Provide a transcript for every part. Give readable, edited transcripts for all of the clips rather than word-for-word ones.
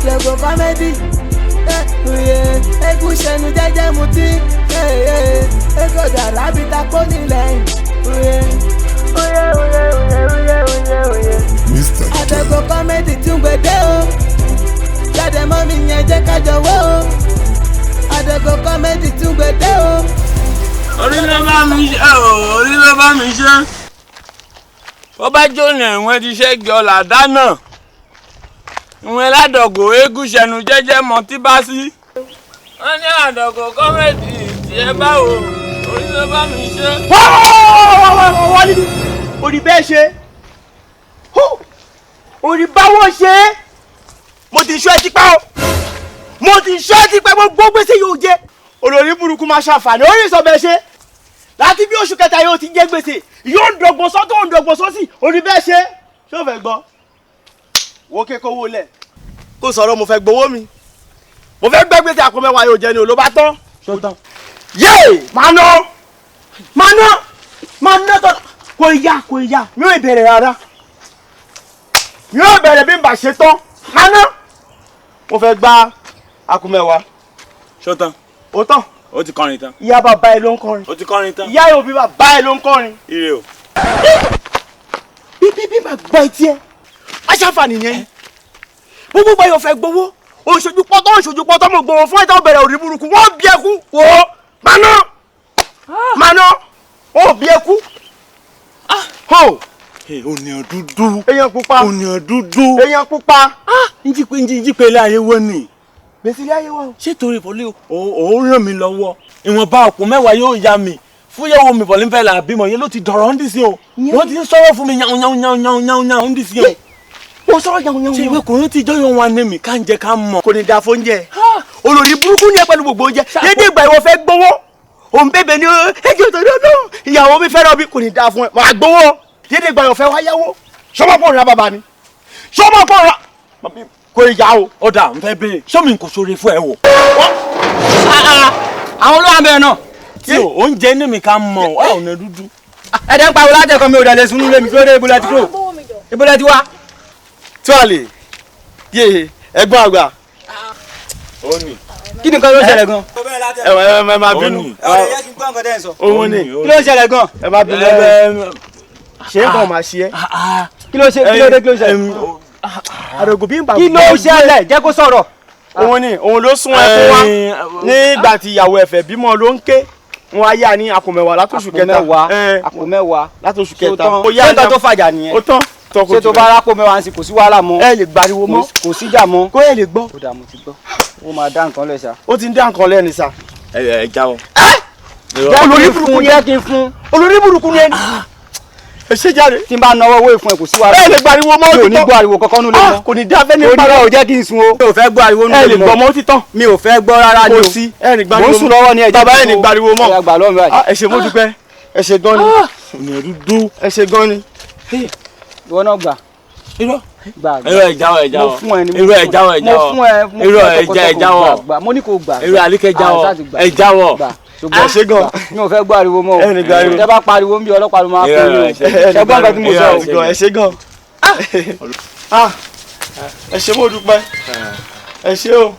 Àdògò comedy. Eégún ṣẹnu jẹ́jẹ́ mutí. Ego dàrá bí takó nílẹ̀. Mr. Àdògò comedy tún gbèdé o. Jáde mọ́ mi yẹn jẹ́ ká jọ̀wọ́ o. Àdògò comedy tún gbèdé o. Orí ló bá mi ṣe o, orí ló bá mi ṣe. Bó bá jóná ìwọ̀n ti ṣẹ́gi ọ̀là dáná. Ìwọ̀n ládọ̀gò eégún ṣẹnu jẹ́jẹ́ mọ tí bá sí. Wọ́n ní àdọ̀gò comedy tiẹ̀ báwo, orí ló bá mi ṣe. Wọ́n ní orí bẹ́ẹ̀ ṣe, orí báwọ̀ ṣe. Mo ti ṣọ́ ẹ tipẹ́ o, mo ti ṣọ́ ẹ tipẹ́, gbogbo gbèsè yóò jẹ. Olórí burúkú máa ṣàǹfààní orí ìsọ̀bẹ̀ ṣe. Láti bí oṣù kẹta yóò ti jẹ gbèsè, yóò ń dọ̀gbọ̀n sọ́tọ̀, ń dọ̀gbọ̀n sọ́sì, orí bẹ́ẹ̀ ṣe. Ṣé o fẹ́ gbọ́? Wo kékòwò lẹ̀ kó sọ̀rọ̀, mo fẹ́ gbowó mi, mo fẹ́ gbẹ́ gbèsè àpò mẹ́wàá yóò jẹ ni ò ló bá tán. Yéè, máa ná, máa ná, máa ná tọ́. Kò yá, kò yá, mi ò bẹ̀rẹ̀ rárá, mi ò bẹ̀rẹ̀ bí n bá ṣe tán. Máa ná, mo fẹ́ gba àpò mẹ́wàá. Ṣó tán? Ó tán. Ó ti kọrin tán. Ìyá bàbá ẹ ló ń kọrin. Ó ti kọrin tán. Ìyá òbí bàbá ẹ ló ń kọrin. Ire o. Bí bí bí màá gbọ́ etí ẹ, má ṣàǹfààní yẹn. Gbogbo gbọ́ yóò fẹ́ gbowó, òṣojú pọ́tọ́, òṣojú pọ́tọ́, mo gbowó fún ẹ̀tọ́ bẹ̀rẹ̀ òrí burúkú, wọ́n bí ẹkú wò ó, máa ná, máa ná, wọ́n bí ẹkú. Ònìyàn dúdú. Èèyàn pupa. Ònìyàn dúdú. Èèyàn pupa. Njí pé njí pé ilé ayé wọ́n ni. Gbèsè ilé ayé wọ́n o. Ṣé torí ìfọ̀lẹ́ ò ń ràn mí lọ́wọ́? Ìwọ̀nba òkú mẹ́wàá yóò ya mi. Fúyẹ́wò mi fọ̀lẹ́ ń fẹ́ là bímọ yẹn ló ti dọ̀rọ̀ ń dì sí o. Wọ́n ti ń sọ̀rọ̀ fún mi yàwùn yàwùn yàwùn yàwùn yàwùn yàwùn ń dì sí o. Wọ́n sọ̀rọ̀ yàwùn yàwùn. Ṣé ìwé kò rántí ìjọ yóò wá ní mi ká ń jẹ ká mọ̀? Kò ní da fóúnjẹ. Olórí burúkú ni ẹ pẹ̀lú gbogbo oúnjẹ. Dédé ìgbà ìwọ fẹ́ gbowó. Òun bèbè ni ẹjọ́ tó dọ́dọ́. Ìyàwó mi fẹ́ràn bí kò ní da fún ẹ. Màá gbowó. Dédé ìgbà ìwọ fẹ́ wá yáwó. Ṣọmọ pọ̀ nra bàbá mi. Ṣọmọ pọ̀ nra. Kò ì yá o. Ó dà, n fẹ́ béèrè. Ṣé mi kò ṣoore fún ẹ wò? Àwọn olówó àbẹ̀ náà. Tí o oúnjẹ ní mi ká mọ̀, ọ̀ ọ̀nà dúdú. Ẹ̀dẹ̀ ń pariwo látẹ̀kọ́ mi ò dẹ̀ lè sunú lé mi kí ló dé, ibo lẹ ti kúrò? Ibo lẹ ti wá? Tíwálè, yé ẹ̀gbọ́n àgbà. Kí ni nǹkan ló ń ṣẹlẹ̀ gan? Ẹ ẹ má bínú. Òun ni. Kí ló ń ṣẹlẹ̀ gan? Ẹ má bínú. Ṣé nǹkan máa ṣe ẹ́? Kí ló ṣe, kí ló dé, kí ló ṣẹlẹ̀? Àdògò bí n bá. Kí ló ṣẹlẹ̀? Jẹ́ kó sọ̀rọ̀. Òun ni, òun ló sún ẹkún wá nígbà tí ìyàwó ẹ̀fẹ̀ bímọ ló ń ké. Wọn á yá ní àpò mẹ́wàá látòṣù kẹta. Àpò mẹ́wàá. Látòṣù kẹta. Ṣé nǹkan tó fàjà nìyẹn? Ó tán. Ṣé tó bá rápò mẹ́wàá ń sìn kò sí wàhálà mọ́? Ẹ lè gbariwo mọ́. Kò síjà mọ́. Kó ẹ lè gbọ́. Ó dà, mo ti gbọ́. Ó máa dá nǹkan lẹ̀ ṣá. Ó ti ń dá nǹkan lẹ́nu ṣá. Ẹ jáwọ́. Olórí burúkú ni ẹ kí n fún. Olórí burúkú ni ẹ. Ẹ ṣe jáde. Tí n bá náwó owó ìfún ẹ kò sí wàhálà. Ẹ lè gbariwo mọ́. Mi ò ní gbọ́ ariwo kankan nulẹ̀ mọ́. Kò ní dá fẹ́ ní parọ́. Orí ò jẹ́ kí n sun o. Mi ò fẹ́ gbọ́ ariwo nulẹ̀ mọ́. Ẹ lè gbọ́ mọ́ títàn. Mi ò fẹ́ gbọ́ rárá ni o. Kò sí. Ẹ lè gbariwo mọ́. Mo ń sùn lọ́wọ́ ni ẹ jẹ́ kí n Bàbá ẹ lè gbariwo mọ́. Ẹ gbà lọ́wọ́ mi báyìí. Ẹ ṣé mo dúpẹ́. Ẹ ṣé gan ni. Ònìyàn dúdú. Ẹ ṣé gan ni. Ìwọ náà gbà. Irọ́. Gbà. Irọ́ ẹ jáwọ́, ẹ jáwọ́. Mo fún ẹ ni. Irọ́ ẹ jáwọ́, ẹ jáwọ́. Mo fún ẹ. Irọ́ ẹ já, ẹ jáwọ́. Gbà, mo ní kó gbà. Irọ́ Àríkẹ́ jáwọ́. Ẹ jáwọ́. Ṣùgbọ́n Ẹ ṣé gan. Mi ò fẹ́ gbọ́ ariwo mọ́ o. Ẹ ní gbọ́ ariwo. Tẹ́ bá pariwo ń bí ọlọ́pàá ló máa kó yín o. Ṣé gbọ́ nǹkan tí mo sọ o? Ẹ ṣé gan. Ẹ ṣé mo dúpẹ́. Ẹ ṣé o.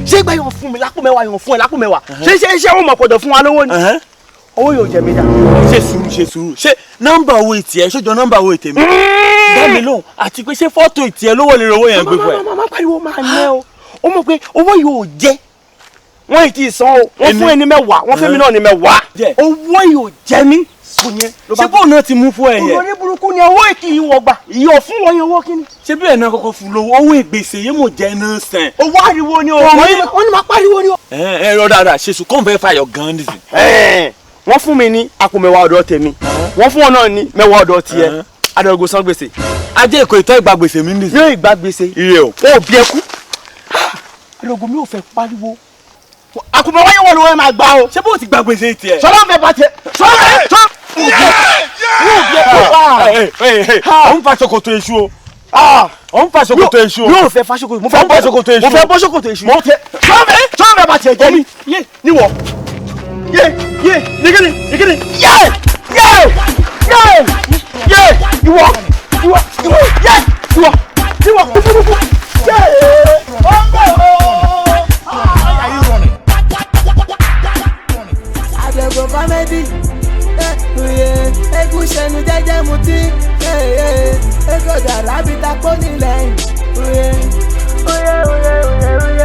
Ṣé ìgbà yóò fún mi lápò mẹ́wàá, yóò fún ẹ lápò mẹ́wàá? Ṣé ṣé ṣé wọ́n mọ̀ pọ̀jọ̀ fún wa lówó ni? Owó yóò jẹ mí dà. Ṣe sùúrù, ṣe sùúrù. Ṣé nọ́mbà owó ìtì ẹ ṣójọ nọ́mbà owó ìtì mi? Dá mi lóhùn. Àti pé ṣé fọ́tò ìtì ẹ lówó lè rówó yẹn gbé fún ẹ? Má pariwo, máa ná o. Ó mọ̀ pé owó yóò jẹ. Wọ́n ì tí ì san o. Wọ́n fún ẹni mẹ́wàá, wọ́n fún mi náà ní mẹ́wàá. Owó yóò jẹ mí. Ṣé bóun náà ti mú fún ẹ yẹn? Olórí burúkú ni owó ìkì ìwọ̀ gbà. Ìyọ̀ fún wọn yẹn owó kíni. Ṣé bí ẹ̀ náà kọ́kọ́ fún lówó owó ìgbèsè yẹn mò jẹ́ náà sàn. Owó ariwo ni o. Wọ́n ní máa pariwo ni o. Ẹ rọ dáadáa, ṣe sùn kóun fẹ́ fàyọ̀ gan-an nìsín. Wọ́n fún mi ní àpò mẹ́wàá ọ̀dọ̀ tèmi. Wọ́n fún wọn náà ní mẹ́wàá ọ̀dọ̀ tiẹ̀. Adọ̀gò san gbèsè. Ajé èkó ìtọ́ ìgbà gbèsè mi nìsín. Yóò ìgbà gbèsè. Ire o. Ó bí ẹkú. Adọ̀gò mi ò fẹ́ pariwo. Àpò mẹ́wàá yẹn wọ̀ ló wọ́n máa gbà o. Ṣé bó ti gba gbèsè tiẹ̀? Sọlá fẹ́ bá tiẹ̀. Sọlá sọlá. Ó ń fa ṣòkòtò èṣù o. Ó ń fa ṣòkòtò èṣù o. Mi ò fẹ́ fa ṣòkòtò. Mo fẹ́ bọ́ ṣòkòtò èṣù. Mo fẹ́ bọ́ ṣòkòtò èṣù. Sọlá fẹ́ bá tiẹ̀ jẹ́ mi. Níwọ̀. Yé yé nìkìní nìkìní. Yé yé yé yé ìwọ ìwọ ìwọ yé. Comedy. Eégún ṣẹnu jẹ́jẹ́ mutí. Ego dàrá bí takó nílẹ̀. Oye oye oye oye.